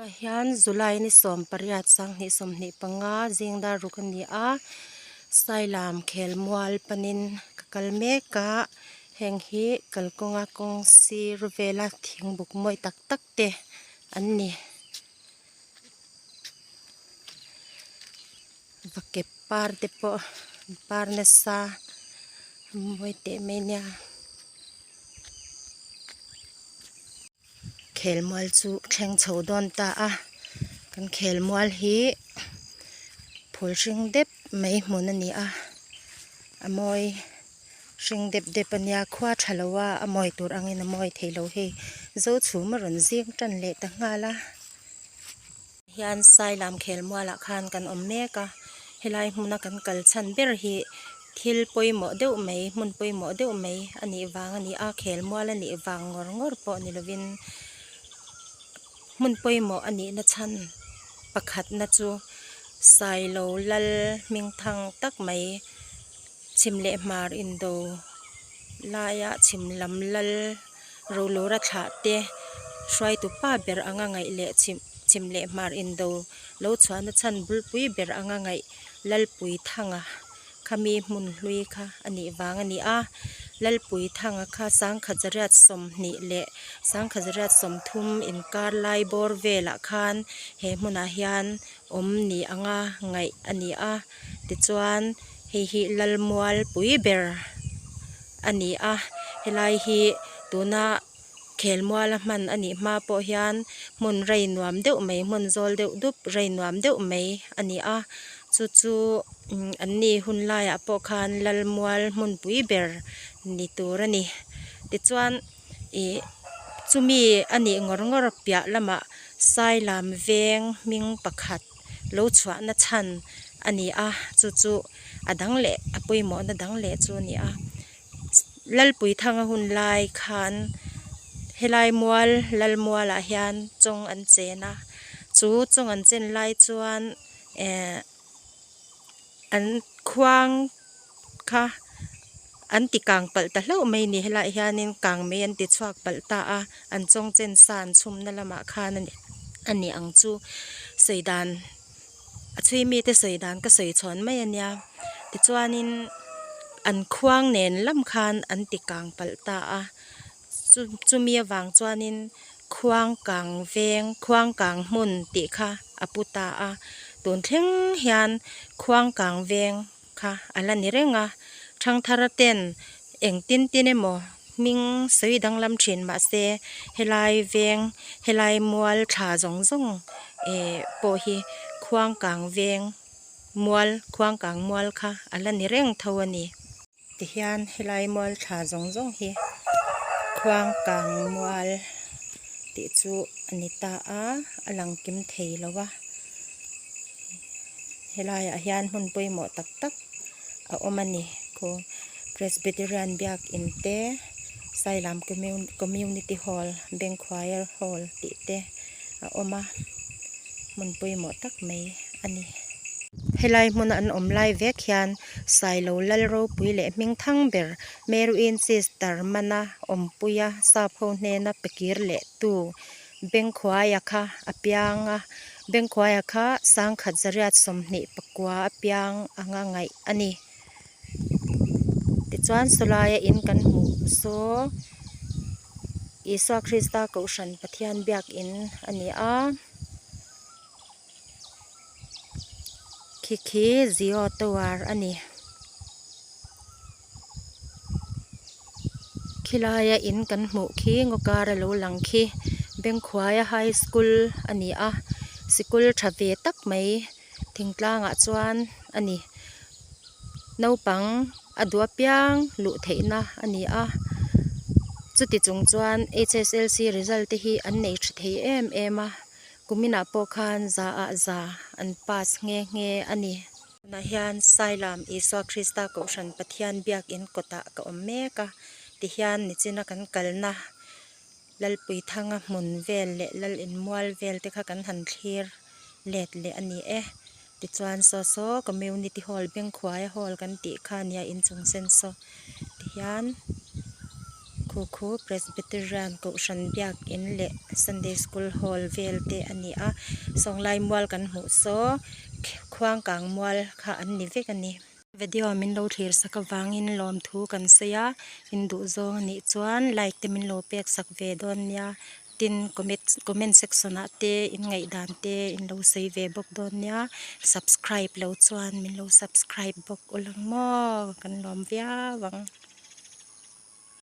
Tunah hian July ni 18 2025 zing dar ruk a ni a, Sailam khelmual panin ka kal mek a, heng hi kalkawnga kawng sir vela thingbuk mawi tak tak te an ni. Va kep par te pawh an par nasa mawi teh mai nia. Khelmual chu thleng chho dawn ta a kan khelmual hi phul hring dep mai hmun a ni a a mawi hring dep dep a nia khua tha lo a a mawi tur angin a mawi thei lo hei zo chhum a rawn zing tan leh ta nghal a. Hian Sailam khelmualah khan kan awm mek a, helai hmuna kan kal chhan ber hi thil pawimawh deuh mai hmun pawimawh deuh mai a nih vang a ni a, khelmual a nih vang ngawr ngawr pawh ni lovin hmun pawimawh a nihna chhan pakhatna chu Sailo lal hming thang tak mai chhim leh hmar indo laia chhim lam lal Rolura thlah te hruaitu pa ber anga ngaih leh chhim chhim leh hmar indo lo chhuahna chhan bulpui ber anga ngaih Lalpui Thanga kha mi hmun hlui kha a nih vang a ni a, Lalpui Thanga kha sangkhat zariat sawmhnih leh sangkhat zariat sawmthum inkar lai bawr velah khan he hmunah hian awm ni anga ngaih a ni a, tichuan hei hi Lalmualpui ber. a ni a helai hi tuna khelmuala hman a nih hma pawh hian hmun rei nuam deuh mai hmun zawl deuh dup rei nuam deuh mai a ni a chu chu an ni hun laiah pawh khan lalmual hmunpui ber ni tur a ni tichuan ih chumi a nih ngawr ngawr piah lamah sailam veng hming pakhat lo chhuahna chhan a ni a chu chu. A dang leh a pawimawhna dang leh chu a ni a Lalpuithanga hun lai khan helai mual lal mualah hian chawng an chen a chu chawng an chen lai chuan eh an khuang kha an ti kang palh ta hlauh mai a ni helaiah hianin kang mai an ti chhuak palh ta a an chawng chen sa an chhumna lamah khan a ni ang chu sawi dan. A chhui mite sawi dan ka sawi chhawn mai a nia tichuanin an khuang nen lam khan an ti kang palh ta a chu chumi avang chuanin khuang kang veng khuang kang hmun tih kha a pu ta a tun thleng hian khuang kang veng kha a la ni reng a thangthar ten eng tin tin emaw hming sawi danglam thin mahse helai veng helai mual tha zawng zawng eh pawh hi khuang kang veng mual khuang kang mual kha a la ni reng tho a ni. Tihian helai mual tha zawng zawng hi khuang kang mual tih chu a ni ta a a lang kim thei lo a. Helaiah hian hmun pawimawh tak tak a awm a ni khu Presbyterian biakin te Sailam Community Hall Bengkhuaia Hall tih te a awm a hmun pawimawh tak mai a ni. Helai hmuna an awm lai vek hian Sailo Lalropui leh Hmingthang ber Meruin Sister Mana awmpuia sap ho hnena pe kir leh tu Bengkhuaia kha a piang a, Bengkhuaia kha sangkhat zariat 24 a piang anga ngaih a ni. Tichuan sawlaia in kan hmuh saw Isua Krista Kohhran Pathian biakin a ni a, khi khi Jio Tower a ni. Khilaia in kan hmuh khi ngaw kar a lo lang khi Bengkhuaia high school a ni a sikul tha ve tak mai thingtlangah chuan a ni naupang a duh apiang luh theihna a ni a chuti chung chuan H S L C result te hi an nei tha thei em em a kuminah pawh khan za ah za an pass nghe nghe a ni. Tunah hian Sailam Isua Krista Kohhran Pathian biakin kawtah ka awm mek a, tihian nichina kan kalna Lalpuithanga hmun vel leh Lal inmual vel te kha kan han thlir let leh a ni e. Tichuan saw saw Community Hall Bengkhuaia Hall kan tih kha nia inchung sen saw tihian. Khu khu Presbyterian kohhran biakin leh Sunday school hall vel te a ni a sawnglai mual kan hmuh saw khuangkang mual kha an ni vek a ni. Video min lo thlir sak avangin lawmthu kan sawi a in duh zawng anih chuan like te min lo pek sak ve dawn nia tin comment section ah te in ngaihdan te in lo sawi ve bawk dawn nia subscribe lo chuan min lo subscribe bawk ula maw kan lawm viau ang.